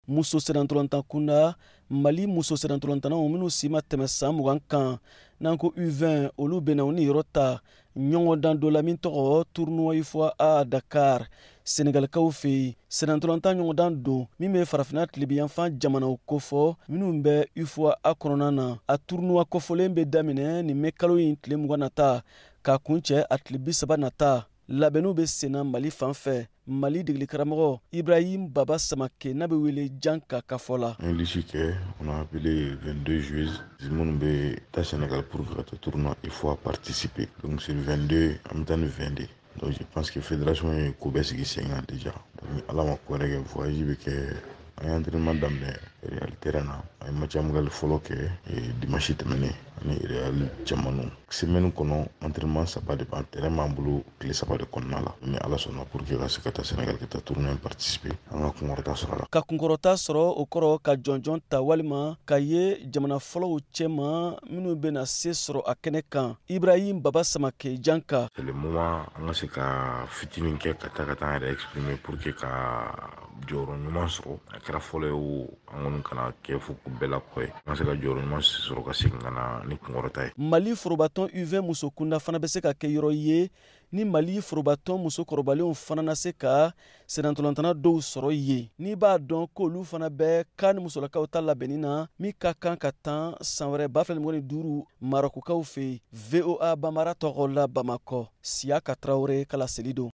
Muso sennantolatan kunda, Mali muso sennantolatannaw minnu si ma tɛmɛ san 20 kan, n'an ko U20, olu bɛna u niyɔrɔ ta ɲɔgɔndan dɔ la min tɔgɔ Tournoi UFOA A, Dakar, Senegalikaw fɛ yen. Sennantolatan ɲɔgɔndan don min bɛ Farafinna tilebinyanfan jamanaw kofɔ minnu bɛ UFOA A kɔnɔna na. A tournoi kofɔlen bɛ daminɛ nin mɛ kalo in tile 20 nata k'a kuncɛ a tile 30 nata. Labɛnniw bɛ senna Mali fan fɛ, Mali degeli karamɔgɔ Ibrahim Baba Samake, n'a bɛ wele Janka, ka fɔ la. An ye liste kɛ, on a appelé 22 joueuses minnu bɛ taa Sénégal pour que ka taa tournoi UFOA participer. Donc sur 22, an bɛ taa ni 20 de. Donc je pense que fédération ye ko bɛɛ sigi sen kan déjà. Donc ni Ala ma ko wɛrɛ kɛ, voyage bɛ kɛ. An ye entraînement daminɛ Real terrain na. An ye match amical fɔlɔ kɛ dimanche tɛmɛnen ani Real cɛmaninw. Semaine kɔnɔ, entraînement saba de b'an terrain b'an bolo tile 3 de kɔnɔna la, ni Ala sɔnna, pour que ka se ka taa Sénégal ka taa tournoi participer, an ka kunkɔrɔta sɔrɔ a la. Ka kunkɔrɔta sɔrɔ, o kɔrɔ ka jɔnjɔn ta walima ka ye jamana fɔlɔw cɛma minnu bɛna se sɔrɔ a kɛnɛ kan. Ibrahim Baba Samake Janka. C'est le moment an ka se ka fitinin kɛ ka taa an yɛrɛ exprimer pour que ka jɔyɔrɔ ɲuman sɔrɔ. A kɛra fɔlɔ ye o, an kɔni kana kɛ fo ko bɛɛ la kɔ ye, an ka se ka jɔyɔrɔ ɲuman sɔrɔ ka segin ka na ni kunkɔrɔta ye. Mali forobatɔn U20 muso kunda fana bɛ se ka kɛ yɔrɔ ye ni Mali forobatɔn muso kɔrɔbalenw fana na se ka sennantolatan dɔw sɔrɔ yen, n'i b'a dɔn k'olu fana bɛ kan ni musolakaw ta labɛnni na min ka kan ka tan san wɛrɛ 2025 Marɔkukaw fɛ yen. VOA Bambara tɔgɔ la, Bamakɔ, Siyaka Tarawele ka laseli don.